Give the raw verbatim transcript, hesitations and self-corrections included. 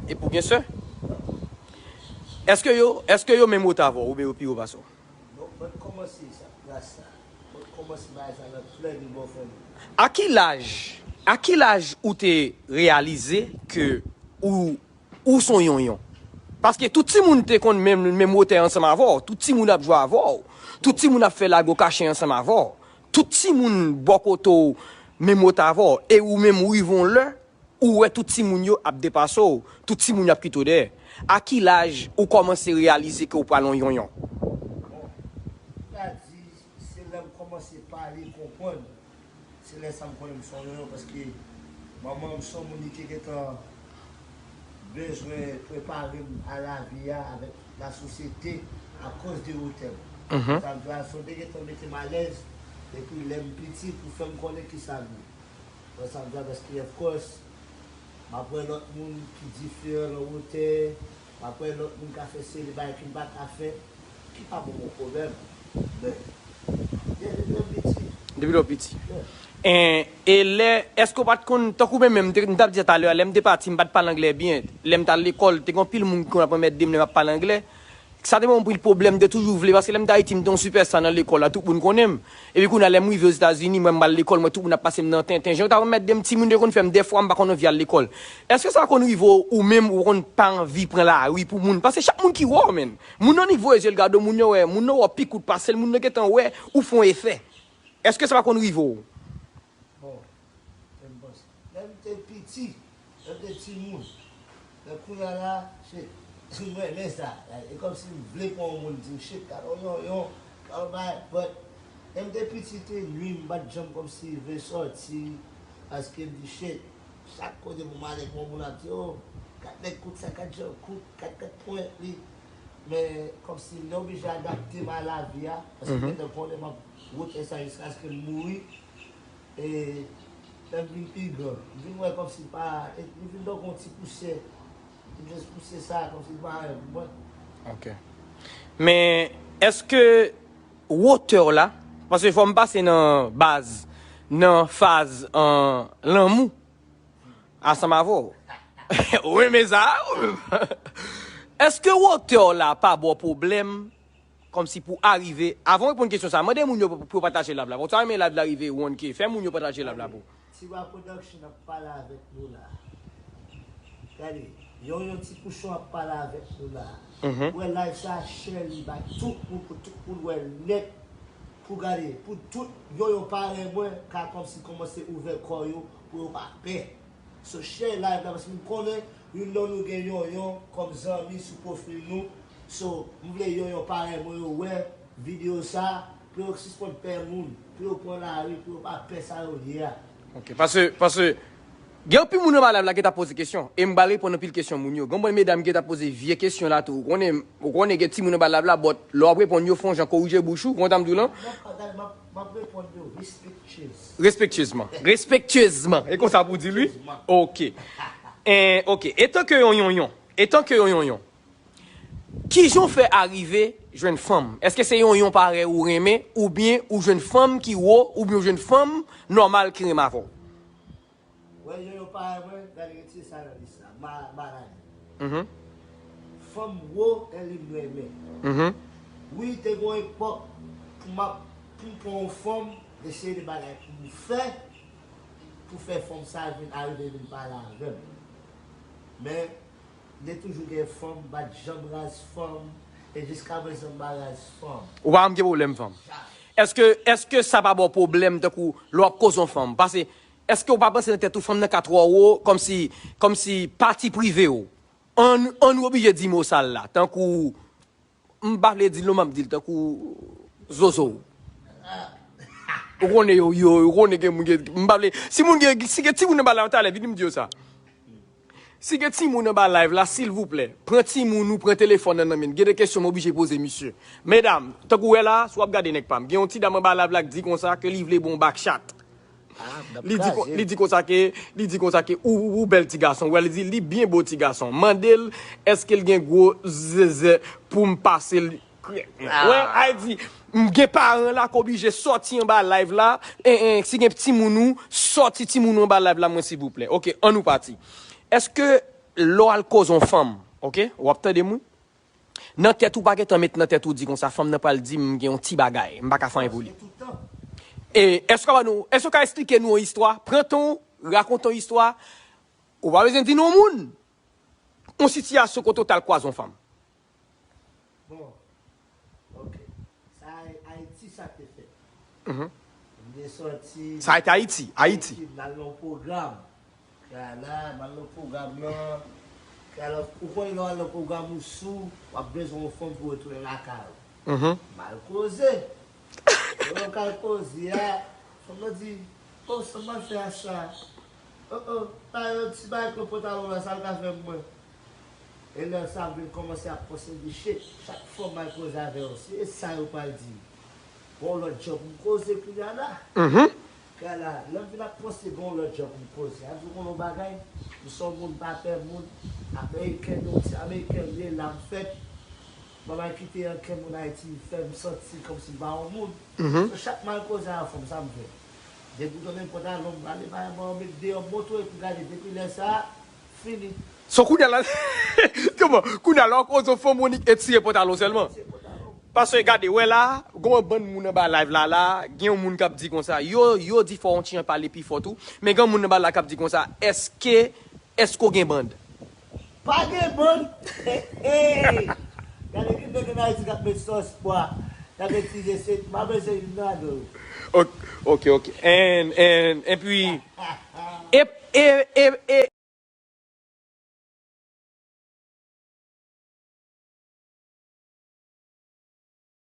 epi w gen sè. Èske yo, èske yo menm wo avè w oubyen yo pi wo pase w? Bon, mwen kòmanse sa, klas sa. Mwen kòmanse bagay sa nan klè li bò fè m. A ki laj, a ki laj ou te reyalize ke ou, ou s on yonyon? Paske tout timoun te konn menm, menm wotè ansanm avè w. Tout timoun ap jwe avè w. Tout timoun ap fè lago kache ansanm avè w. Tout timoun bò kote w menm wotè avè w. E ou menm ou rive yon lè, ou wè tout timoun yo ap depase w, tout timoun yo ap kite w dèyè. A ki laj ou kòmanse reyalize ke w pral yon yonyon? Bon, m ka di, se lè m kòmanse pale, konprann. Se lè sa m konnen m se yon yonyon, paske manman m se yon moun li te gentan bezwen prepare m a lavi a avèk lasosyete akoz de wotè m. Sa vle di, se yon te gentan mete m alèz, epi lè m piti pou fè m konnen kisa m ye. Wè sa m di a, paske, of course, m ap wè lòt moun ki diferan nan wotè, m ap wè lòt moun ka fè seri bagay ke m pa ka fè, ki pa pou mwen pwoblèm. Men, yeah, depi lè m piti. Depi lè w piti. Yeah. En, e lè, èske w pa t konn, tankou mwen menm, m te- m t ap di talè a, lè m te pati, m pa t pale anglè byen. Lè m t al lekòl, te gen anpil moun ki konn ap anmède m lè m ap pale anglè. Sa te ban m anpil pwoblèm, m te toujou vle, paske lè m t Ayiti, m te yon sipèsta nan lekòl la, tout moun konnen m. Epi kounye a, lè m rive Ozetazini, mwen m al lekòl, mwen tout moun ap pase m nan tenten. Jan yo t ap anmède m, timoun yo konn fè m, dèfwa m pa konn anvi al lekòl. Èske sa konn rive w, ou menm, ou konn pa anvi pran lari pou moun? Paske chak moun ki wè w, menn. Moun nan annik voye zye l gade w, moun yo wè, moun nan wè w pi kout pase l, moun nan gentan wè ou fè yon efè. Èske sa pa konn rive w? Bon, men m panse. Lè m te piti, lè m te timoun, men kounye a la, shit, m renmen sa. E kòmsi m vle pran yon moun di m, shit, gade yon yonyon, gade yon bagay, but lè m te piti te nwi m, m pa t janm kòmsi vle sòti, paske m di, shit, chak kote pou m ale, pou yon moun ap di, oh, gad nèg kout sa, gad jan l kout, gad, gad ponyèt li. Men, kòmsi m te oblije adapte m a lavi a, paske m gentan konnen m ap wotè sa jiskaske m mouri. E lè m vin pi gran, m vin wè kòmsi pa, e m vin tankou yon ti pousyè. M just pouse sa kòmsi li pa anyen pou mwen. Ok. Men, èske wotè w la, paske fò m pase nan baz, nan faz an lanmou, ansanm avè w. Ou renmen sa, ou menm? Èske wotè w la pa ba w pwoblèm kòmsi pou arive, avan w reponn kesyon sa, mande moun yo pou, pou yo pataje live la. Bon, sa renmen live la rive one K, fè moun yo pataje live la pou. Tiba Production ap pale avèk nou la. Gade, yon yon ti pouchon ap pale avèk nou la. Mhm. Ou wè live sa share li bay tout moun, pou tout moun wè nèt. Pou gade, pou tout yon yon parèy mwen ka kòmsi kòmanse ouvè kò yo, pou yo pa pè. So share live la, paske m konnen youn nan nou gen yon yon kòm zanmi sou pwofil nou. So m vle yon yon parèy mwen yo wè videyo sa, pou yo sispann pè moun, pou yo pran lari, pou yo pa pè sa yo ye a. Ok, paske, paske gen anpil moun anba live la ki t ap poze kesyon, e m pral reponn anpil kesyon moun yo. Gen yon bann medam ki t ap poze vye kesyon la tou. Ou konnen, ou konnen gen timoun anba live la, but lè w ap reponn yo, fè yon jan korije bouch ou, ou konn sa m di w lan? M ap, gade, m ap, m ap reponn yo respectueusement. Respectueusement. Respectueusement. E konsa pou di l, wi? Respectueusement. Ok. En, ok. Etanke yon yonyon, etanke yon yonyon, kijan w fè arive jwenn fanm? Èske se yonyon parèy ou renmen, oubyen ou jwenn fanm ki wo, oubyen ou jwenn fanm nòmal ki renmen avè w? Wè, yonyon parèy mwen, gade, retire sa nan lis la. Ma, maladi. Mhm. Fanm wo, en li m renmen. Mhm. Wi, te gen yon epòk pou m ap, pou m pran yon fanm, eseye de bagay pou m fè, pou fè fanm sa vin arive vin pale avè m. Men, m te toujou gen fanm, m pa t janm raz fanm, e jiskaprezan m pa raz fanm. Ou pa janm gen pwoblèm fanm? Èske, èske sa pa ba w pwoblèm tankou lè w ap koze yon fanm? Paske, èske w pa panse nan tèt ou fanm nan ka twò wo, kòmsi, kòmsi pati prive w? Ann, ann ou oblije di mo sal la, tankou, m pa vle di l non, m ap di l tankou zozo. Ou konnen yo, yo, ou konnen gen moun gen, m pa vle, si moun gen, si gen timoun anba la talè, vini m di yo sa. Si gen timoun anba live la, silvouplè, pran timoun ou pran telefòn nan nan men l. Gen de kesyon m oblije poze misye. Medam, tankou w wè la, si w ap gade nèg pa m, gen yon ti dam anba live la k di konsa ke li vle ba w back chat. Li di, li di konsa ke, li di konsa ke ou, ou bèl ti gason. Wè, li di li byen bo ti gason. Mande l èske l gen gwo zezè pou m pase l. Wè, ay di, m gen paran la k oblije sòti anba live la. En, en, si gen timoun ou, sòti timoun ou anba live la mwen silvouplè. Ok, ann nou pati. Èske lè w al koze yon fanm, ok? W ap tande m, wi? Nan tèt ou pa gentan met nan tèt ou di konsa, fanm nan pral di m gen yon ti bagay, m pa ka fè anyen pou li. E, èske w ka ban nou, èske w ka eksplike nou yon istwa? Pran tan w, rakonte yon istwa. Ou pa bezwen di non moun. Yon sitiyasyon kote w t al kwaze yon fanm. Bon, ok. Sa Ayiti sa te fèt. Mhm. M te sòti. Sa a te Ayiti, Ayiti. Ayiti, m al nan yon pwogram. Kala, m al nan pwogram nan. Kala, ou konnen lè w al nan pwogram ou sou, w ap bezwen yon fanm pou retounen lakay ou. Mhm. M al koze. Lè m al koze a, fanm nan di, "Oh, sa m al fè a sa? Oh, oh, pa yon ti bagay k nan pantalon la, sa l ka fè mwen?" E lè sa m vin kòmanse ap panse, m di, "Shit, chak fwa m al koze avè yo, se sa yo pral di m." Bon, lòt djòb m koze kounye a la. Mhm. Kala, lè m vin ap panse, bon, lòt djòb m koze. A di w konnen yon bagay, m se yon moun pa pè moun. Ameriken, yon ti ameriken m ye, la m fèt. Mwen pa kite ankenn moun Ayiti fè m santi kòmsi m pa yon moun. Mhm. So, chak m al koze a fanm, sa m fè? Deboutonnen pantalon m, gade bagay mwen, met deyò, m montre pou gade. Depi lè sa a, fini. So, kounye a la, kòman? Kounye a la, w koze yon fanm, w etire pantalon sèlman. Etire pantalon. Paske, gade, wè la, gen yon bann moun anba live la, la, gen yon moun k ap di konsa, yo, yo di fò yon ti jan pale pi fò tou, men gen yon moun anba la k ap di konsa, èske, èske w gen band? Pa gen bann. Hey, hey. Gade ki nèg an Ayiti k ap met sòs pwa, k ap itilize se, m pa bezwen youn nan yo. Ok, ok, ok. And, and, epi, e, e, e, e,